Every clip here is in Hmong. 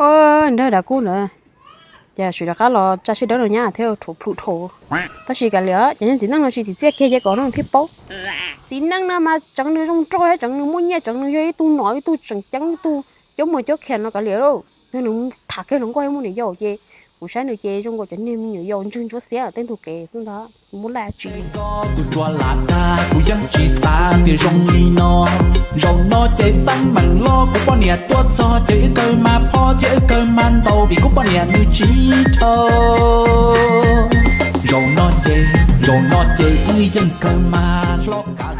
Nrog Dav Kub ntawd, ces sim rov qab los tsa sib dawb rau nyab thiab rhuav plhu dhau. Tab sis kav liam, cov niag txiv neej no tsis txim txiaj kiag ces kom no thiaj paub. Txiv neej no mas tseev nws zoo nraug thiab tseev nws muaj nyiaj, tseev nws yog ib tug nom ib tug tseem ceeb ib tug coob muag coob khiav no kav liam lauj. Yog nws tham kiag hluas nkauj thiab muaj niam yau ces kuv saib nws ces zoo nkaus cov niag me nyuam yaus ntswg ntsuab xiab tej ntug kev xwb ntag, muaj laj tsis. Tus tsuas lam dag kuv yeej tsis xav tias zoo li no. Zaum no ces teeb meem loj kuv poj niam tuaj txog ces wb kawg mas phob thiab wb kawg mas ntaus vim kuv poj niam nws tsis dhau. Zaum no ces, zaum no ces wb yeej kawg mas hlob kav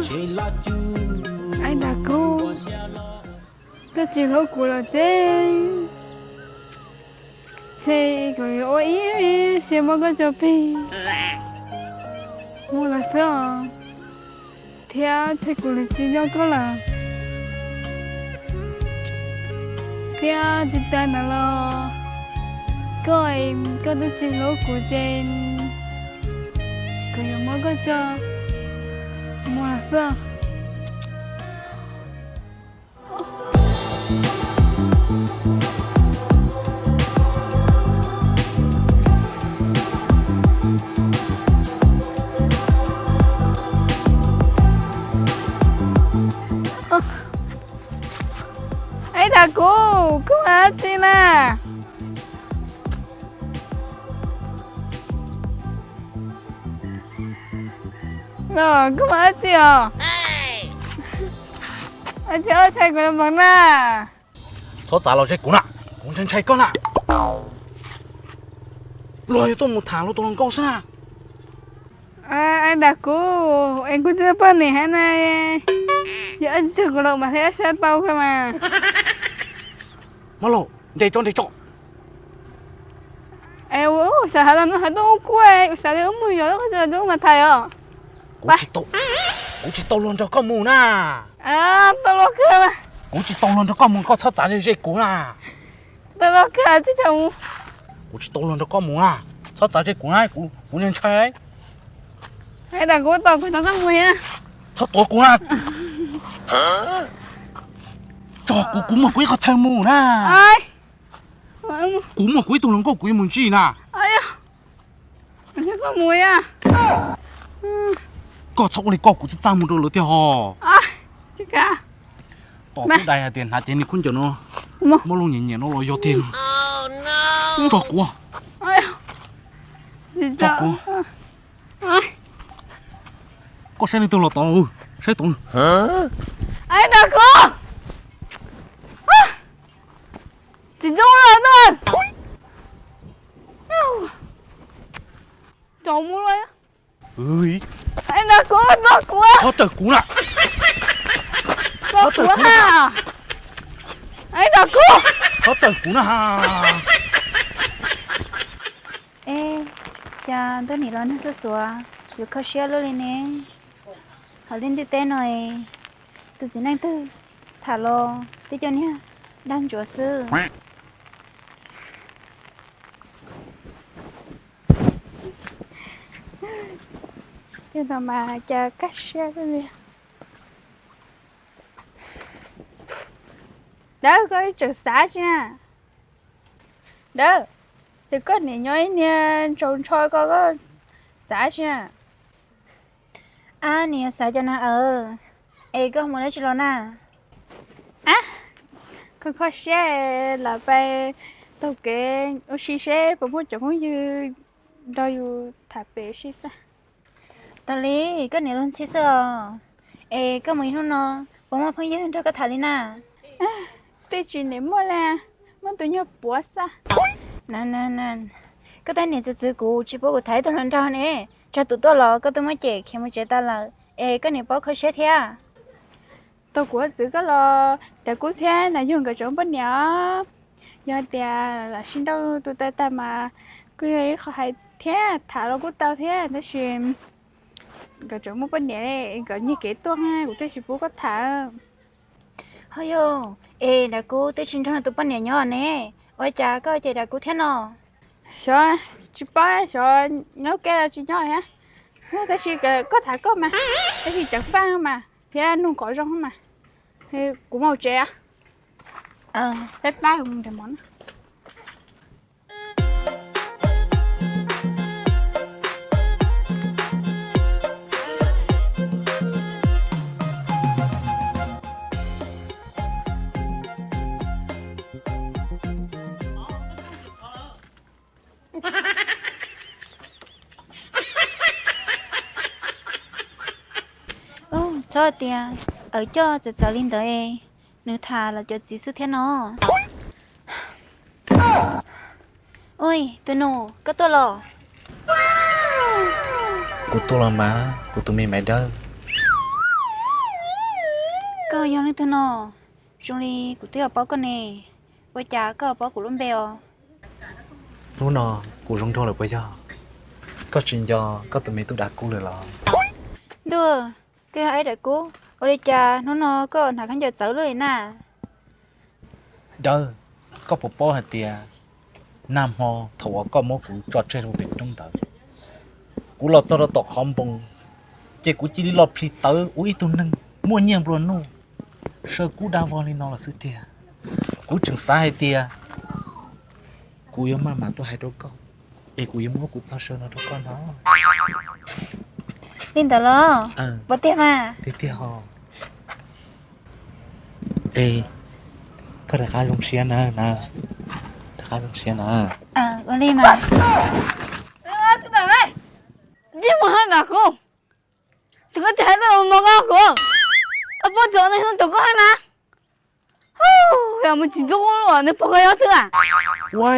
tsev laj cw. Koj tsis hlub kuv lawm ces, ces kuv yuav ua ib siab muab koj coj plig mus lawm xwb os. Thiab ces kuv li tsis nco koj lawm, thiab tsis tas ntawd los koj, koj twb tsis hlub kuv ces kuv yuav muab koj coj mus lawm xwb. Ib dag kuv, koj ua dab tsi na? Los koj ua dab tsi os? Ua dab tsi ua tshais kuv npog na? Txhob txav los ze kuv na, kuv ntshai ntshai koj na. Luag yuav tuaj mus tham luag tus hluas nkauj xwb na. Ib dag kuv, es kuv twb poj niam hab na, yog ib tug kuv los mas thiaj sab tau kawg mas. Mab laus, nres tso nres tso. Xav has tas nws hais tuaj ua kuj, xav tias wb mus yos tuaj mas thais os. Kuv tsis tau luag nrog koj mus na. Tau luag kawg. Kuv tsis tau luag nrog koj mus, koj txhob txav ze ze kuv na. Tau luag kawg. Kuv tsis tau luag nrog koj mus na, txhob txav ze kuv na, kuv ntshai ntshai. Ib dag kuv, tau kuv tau koj mus. Txhob tuav kuv na. Tso kuv, kuv muaj kuv ib qhov chaw mus na. Kuv muaj kuv ib tug hluas nkauj kuv yuav mus ntsib na. Koj txhob ua li koj, kuv txaj txaj muag rau lawv tiag ho. Tom tub dais hais tias hnav cev niag khaub ncaws no, muab lub nyiam nyiam no los yog tiag. Tso kuv, tso kuv. Koj saib leej twg los tod, saib tod. Dag kuv, tsis zoo lawm na. Tau mus lawm. Dag kuv, txhob raws kuv na. Txhob raws kuv na. Dag kuv, txhob raws kuv na. Es, cas ntuj nim los nag xuj xuav, yuav kho siab luaj li ne. Hauv lub ntiaj teb no, tus txiv neej twg tham los twb cov niag dag ntsuav xwb. Tej no mas cas kaj siab li. Dawb, koj tseem xav tsi na? Dawb, ces koj niam nyob ib niag ntsaus ntsho ko, koj xav tsi na? Ab, niam xav cas na awm, es koj mus dab tsi los na? Ab, kho kho siab los pais taug kev ua si seb puas muaj cov phooj ywg nrog yus tham pem si xwb. Tas li, koj niam luag ntxhi xwb os. Es koj mus ib hnub no puas muaj phooj ywg nrog koj tham li na? Twb tsis niam muaj li, muaj tus nyuag puav xwb. Na na na, koj tej niam txwv txwv kuv tsis pub kuv tham ib tug hluas nraug ne. Txog tus tuaj los koj twb muab cem khiav mus tsev tas lawm, es koj niam paub kho siab thiab. Tau kuv txwv koj los Dav Kub thiab Nas Yug nkawd tseem muaj poj niam os. Yog tias lam sib nrauj tus tag tag mas kuj yog ib qho hais thiab, tham los kuj tau thiab, tab sis nkawd tseem muaj poj niam, nkawd nyiag kev tuaj, kuv thiaj tsis pub koj tham. Ho yog, es Dav Kub twb tsis nrog tus poj niam nyob ne, ua cas koj cem Dav Kub thiab no? Xyov, tsis paub, xyov nyob ke los tsis nyob thiab. Tab sis koj tham koj mas, tab sis ceev faj mas thiab nug qhov zoo mas. Kuv mus tsev. Peb pab mus nrhiav mov na. Txhob tias awv coj txawv txawv li ntawd, nws tham los cov txiv xwb thiab no. Ua, tus nus, koj tuaj los? Kuv tuaj los mas, kuv tus me Maiv Dawb. Koj yog leej twg no? Zoo li kuv twb paub koj ne, ua cas koj paub kuv lub npe os? Hnub no kuv zoo nraug lawm puas yog? Koj tsis nco koj tus me tub Dam Kub lawm los? Ntuj, koj yog Aib Dam Kub, ua li cas hnub no koj hnav khaub ncaws txawv luaj li na? Dawb, koj puas paub hais tias nag hmo thaum uas koj muab kuv tso tseg rau pem roob ntawd, kuv los txog rau tom qhov npoo, ces kuv cia li los plhis tawv ua ib tug neeg muaj nyiaj nplua nuj, saw kub dab vog li no los xwb tiag. Kuv tseem xav hais tias kuv yuav maj mam tuaj hais rau koj, es kuv yuav muab kuv txoj saw no rau koj no. Li ntawd los? Puas tiag mas? Tiag tiag ho. Es koj rov qab zoo siab na, rov qab zoo siab na. Ua li mas. Tsis mus hab Dam Kub, tsis koj tsis hais tau no koj kuv, koj paub tsis no tus koj hab na. Yog mus tsis ntxub luaj nws pog koj yog twg a? Ua,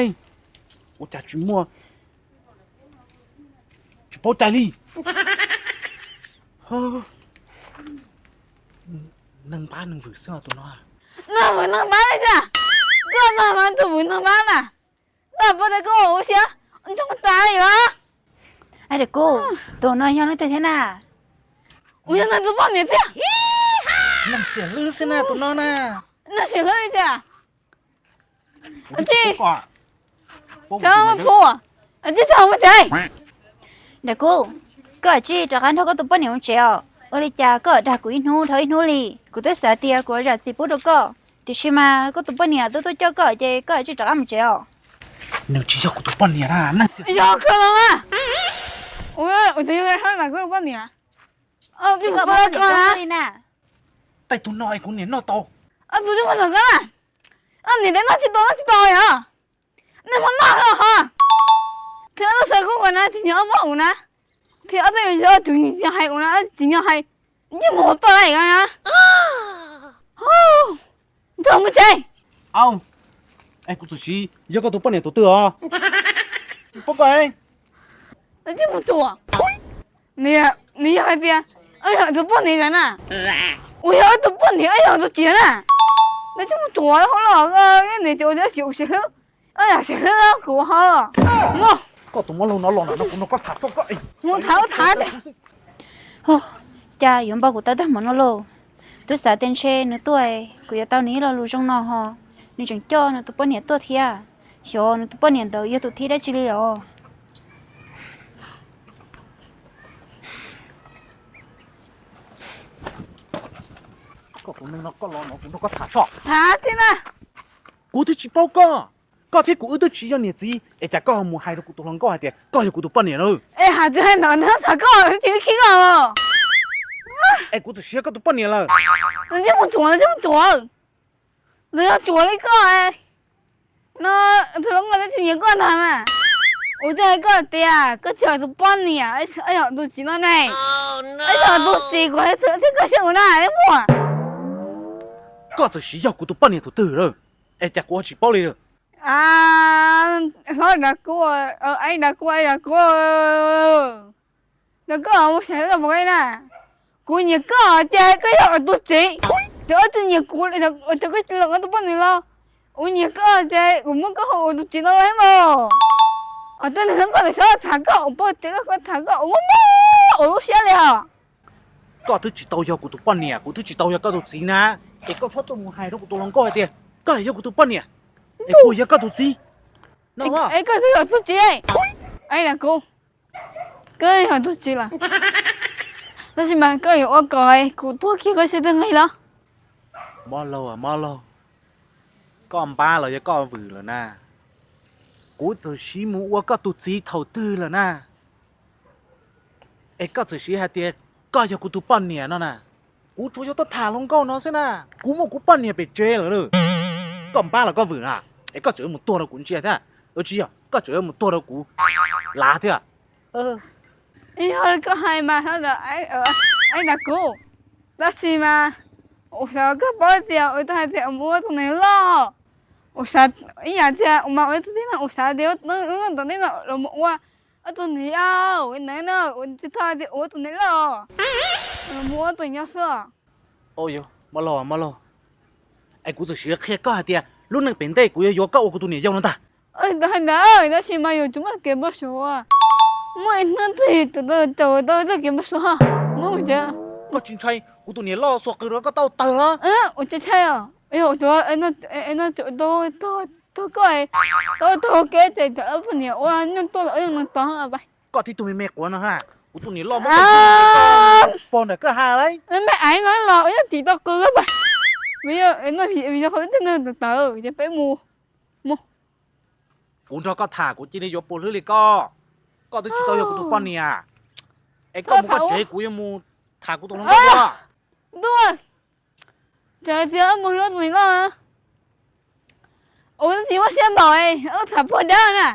ua cas tsis muaj, tsis paub cai li. Neeg npab neeg vwm xwb tus no. Neeg vwm neeg npab li tiag. Koj neeg mas tus vwm neeg npab na. Koj puas tas koj ua siab ntsoog tas li os. Aib Dam Kub, tus no yog leej twg thiab na? Ua yog nws tus poj niam tiag. Neeg xiam hlwb xwb na tus no na. Neeg xiam hlwb li tiag. Tsis, tsis tau mus tsev. Dam Kub, koj tsij rov qab nrog koj tus poj niam mus tsev os. Ua li cas koj dag kuv ib hnub dhau ib hnub li? Kuv twb xav tias kuv zam txim pub rau koj, tiam sis mas koj tus poj niam twb tuaj coj koj ces koj tsij rov qab mus tsev os. Nws tsis yog kuv tus poj niam na. Yog kawg los mas. Ua, ua tus yog koj tus poj niam. Tej tug no es kuv niam noj tau. Tus twb muaj ntawm koj na. Niam tej noj tsis tau noj tsis tau yog. Nej muab noj los ho. Thiab ob tug xav kub kuv na, tsis nyob ob pab kuv na. Thiab ob tug yog tus nyob hais kuv na, tsis nyob hais. Yeej mus hauv toj lawm na. Nrog mus tsev. Au, es kuv txawm siv yog koj tus poj niam tus twg os? Poj koj, yeej mus tsuas. Nws yog hais tias, yog tus poj niam na. Ua yog tus poj niam, yog tus txiv na. Nws tsis mus tsuas hauv los, nws ua siav hlwb, yam siav hlwb kuv ho. Koj tus mab laug no los no kuv nrog koj tham txog koj. Mus tham ua tham. Cas yuav npau kuv tau tag hmo no lauj. Twb xav tias ntshe nws tuaj kuv yuav tau nws ib lo lus zoo no ho. Nws tseem coj nws tus poj niam tuaj thiab. Xyov nws tus poj niam ntawd yog tus thib dab tsi li los. Koj tus neeg no koj los no kuv nrog koj tham tso. Tham thiab na. Kuv twb tsis paub koj, koj thiab kuv wb twb tsis yog niam txiv es cas koj ho mus hais rau kuv tus hluas nkauj hais tias koj yog kuv tus poj niam na. Es hais tsis hais ntawd nws tham koj tsis khib koj. Es kuv txawm siv koj tus poj niam lawm. Nws tsis mus tsuas, nws tsis mus tsuas. Nws yog tsuas li koj no, tus hluas nkauj twb tsis nyiam koj ntag mas. Kuv twb hais koj tias koj tsis yog tus poj niam, yog tus txiv no ne. Yog tus txiv kuv thiab koj siab ua na muag. Koj txawm siv yog kuv tus poj niam tus twg lawm, es cas kuv ho tsis paub li lawm. Hlob Dam Kub, Aib Dam Kub, Aib Dam Kub, koj mus xyuas lawm puas na. Kuv nyiam koj ces koj yog tus txiv, ces koj tsis nyiam kuv, ces koj los ua tus poj niam los. Kuv nyiam koj ces kuv muab koj hu ua tus txiv no los mas. Tej neeg hluas nkauj txhob tham koj, ua poj txiv koj tham koj ua muaj muaj ua lub siab li os. Koj twb tsis tau yog kuv tus poj niam, kuv twb tsis tau yog koj tus txiv na. Es koj txhob tuaj mus hais rau kuv tus hluas nkauj hais tias koj yog kuv tus poj niam, es kuv yog koj tus txiv no. Es koj twb yog tus txiv, Aib Dam Kub, koj yog tus txiv lawm. Tab sis mas koj yuav ua kom kuv tuag kiag koj siab twb nqig los. Mob laug, mob laug, Koj npab los yog koj vwm lawm na? Kuv txawm siv mus ua koj tus txiv thaum twg lawm na? Es koj txawm siv hais tias koj yog kuv tus poj niam no na. Kuv tsuas yog tuaj tham hluas nkauj no xwb na. Kuv muaj kuv poj niam pem tsev lawm. Koj npab los koj vwm na? Es koj tseem yuav mus tuag rau kuv ntsia thiab, tsis yog koj tseem yuav mus tuag rau kuv lav thiab? Ib yam li koj hais mas, aib dag kuv. Tab sis mas, ua xav koj paub tias ua tau hais tias mus ua tus niam loj, ua xav ib yam tias mas ua tus tij no, ua xav tias lub no tom nej no los mus ua tus niam yau ntawd no, ua tsis tau tias ua tus niam loj, los mus ua tus niam yau xwb. Maj laug, maj laug, es kuv txawm sim qhia koj hais tias lub neej pem ntej kuv yuav yuav koj ua kuv tus niam yau no ntag. Hais ntawd tab sis mas yus tsis muaj kev npau suav. Muaj ib hnub twg tus tau tau txoj kev npau suav. Koj tsis ntshai kuv tus niam loj xuas qws rau koj tau tawg los? Ua tsis ntshai os. Yog ua tau tau koj, tau tau kev ces cov poj niam ua nyuj tuaj los ua neeg tod. Koj tib tug me me quav no ha, kuv tus niam loj muab pog ntawm koj ha lauj. Me aiv no los ua nyob tim tau qw pas. Vim yog qhov ib tug neeg tawv tawv ces peb mus. Kuv nrog koj tham kuv cia li yuav puas hlwb li koj. Koj twb tsis tau yog kuv tus poj niam, es koj mus koj tsev, kuv yuav mus tham kuv tus hluas nkauj dua. Ntuj, txawm tias wb mus hlub tus niam loj na, ua tsis muaj siab npaum wb tham pog dawb na.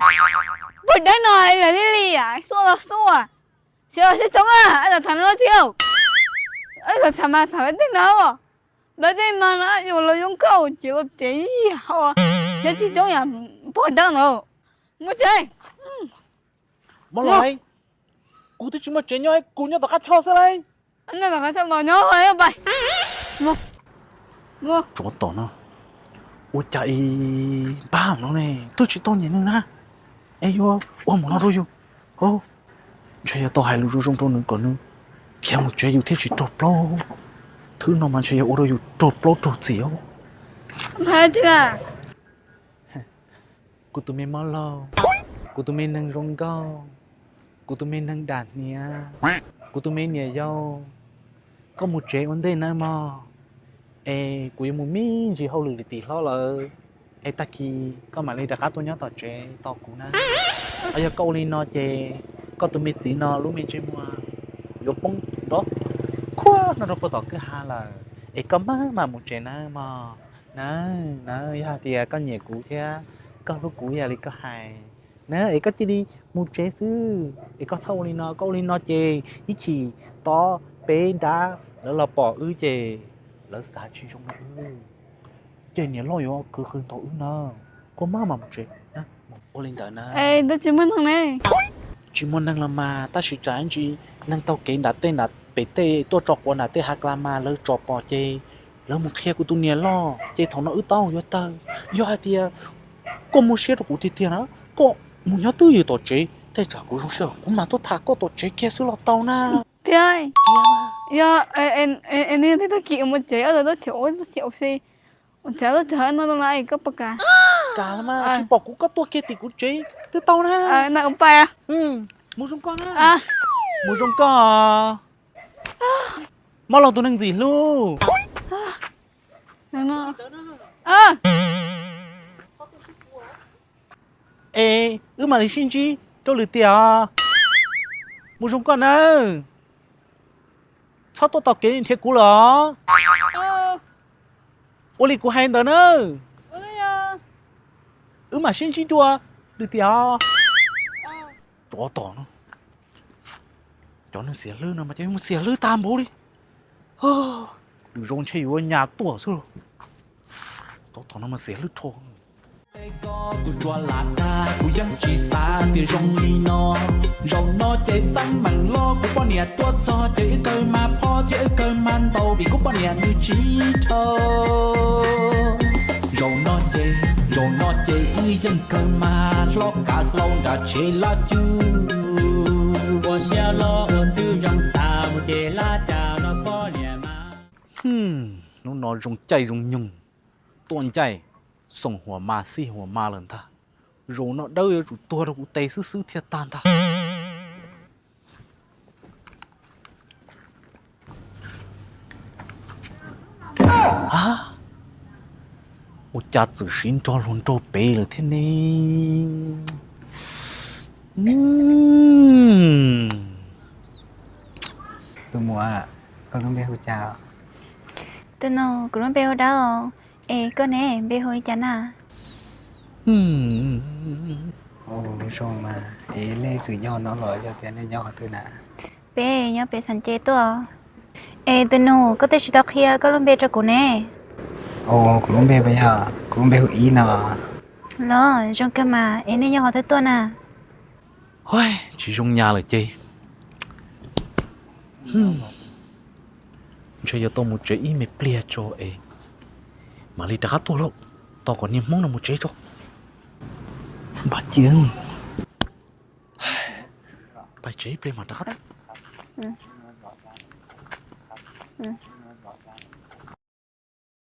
Pog dawb no lawv li li xua los xua, siab los siab tsoom na, wb tham no tsis, wb tham mas tham peb tej no, peb tej no na, yus los zoo nkauj ces los tsev, siab tsis tsoom yam pog dawb no. Mus tsev. Maj laug, kuv twb tsis muaj tsev nyob, kuv nyob tom qab choj xwb lauj. Nyob tom qab choj los nyob. Tsov tom no, ua cas ib npab no ne twb tsis tau niam neeg na, es yuav ua mus no rau yus. Ntshe yuav tau hais lus zoo zoo rau nws kom nws khiav mus tsev yus thiaj tsis raug plaub. Thwb no mas ntshe yuav ua rau yus raug plaub raug txim. Kuv tus me maj laug, kuv tus me neeg zoo nkauj, kuv tus me neeg dam hniav, kuv tus me niam yau, koj mus tsev ua ntej nawb mog, es kuv yuav mus me ntsis hauj lwm li tim hlob lawm, es tag kis koj mam li rov qab tuaj nyob tom tsev tos kuv na. Yog koj ua li no ces koj tus me txiv no lub me ntsej muag yuav poob nrov khuav no rau puag tom kwj ha lawm, es koj maj mam mus tsev nawb mog. Nawb, nawb, yog hais tias koj nyiam kuv thiab koj hlub kuv ib yam li koj hais na, es koj cia li mus tsev xwb, es koj txhob ua li no. Koj ua li no ces ib chim tod peb nrab lawv los pom wb ces lawv xav tsis zoo rau wb, ces niam loj yuav khwv qhwv ntaus wb na. Koj maj mam mus tsev. Ua li ntawd na. Tsis muaj neeg los mas, tab sis tsam ntsis neeg taug kev nram tej nram pem tej tuaj tso quav nram tej hav klas mas lawv tsom pom ces lawv mus qhia kuv tus niam loj ces thaum no wb tau yuav tawg. Yog hais tias koj muaj siab rau kuv tiag tiag na, koj mus nyob twj ywm tom tsev, tej tsam kuv zoo siab kuv mam tuaj tham koj tom tsev kiag xwb los tau na. Tiag, yog nws tag kis mus tsev, ob tug tuaj chim ua, tuaj chim ua si, ua tsev tuaj chim no la koj puas kam? Kam mas, tsis pom kuv koj tuaj kiag tim kuv tsev twb tau na. Mus zoo koj na. Mus zoo koj. Maj laug tus neeg ntxim hlub. Es wb mam li sib ntsib rau lwm tiam os. Mus zoo koj nawb. Txhob tuaj tom kev nrhiav kuv lawm os. Ua li kuv hais ntawd nawb. Wb mam sib ntsib dua lwm tiam os. Tsov tom no, cov neeg xiam hlwb no mas cov mus xiam hlwb tag npaum li. Lwm zaus ntshe yuav nyas tuaj xwb. Tsov tom no mas xiam hlwb rho. Tus tsuas lam tag kuv yeej tsis xav tias zoo li no. Zaum no ces teeb meem loj kuv poj niam tuaj txog ces wb kawg mas phob thiab wb kawg mas ntaus vim kuv poj niam nws tsis dhau. Zaum no ces, zaum no ces wb yeej kawg mas hlob kav hlau nram tsev laj cub. Ua siab loj ua twb zoo xav mus ces laj cas los poj niam mas. Hnub no zoo caij zoo nyoog, tuaj ncaij xoom huam mas xij huam mas lawm ntag. Zaum no dawb yuav tsum tuag rau kuv tes xwb xwb thiaj tag ntag. Ua cas txawm siv nrog luag nraug pem lawm thiab ne? Tus muam, koj lub npe hu cas? Tus nus, kuv lub npe hu Dawb. Es koj ne, npe hu li cas na? Zoo mas, es nej txawm nyob no los yog tias nej nyob qhov twg na? Peb nyob pem Xeev Cev tuaj. Es tus nus, koj twb tsis tau qhia koj lub npe rau kuv ne. Kuv lub npe puas yog? Kuv lub npe hu Ib no. Los zoo kawg mas, es nej nyob qhov twg tuaj na? Tsis zoo nyas lawm ces ntshe yuav tau mus tsev ib me pliag tso es mam li rov qab tuaj lauj. Tos kom niag Hmoob no mus tsev tso. Npaj cia, pais tsev ib pliag mam rov qab tuaj.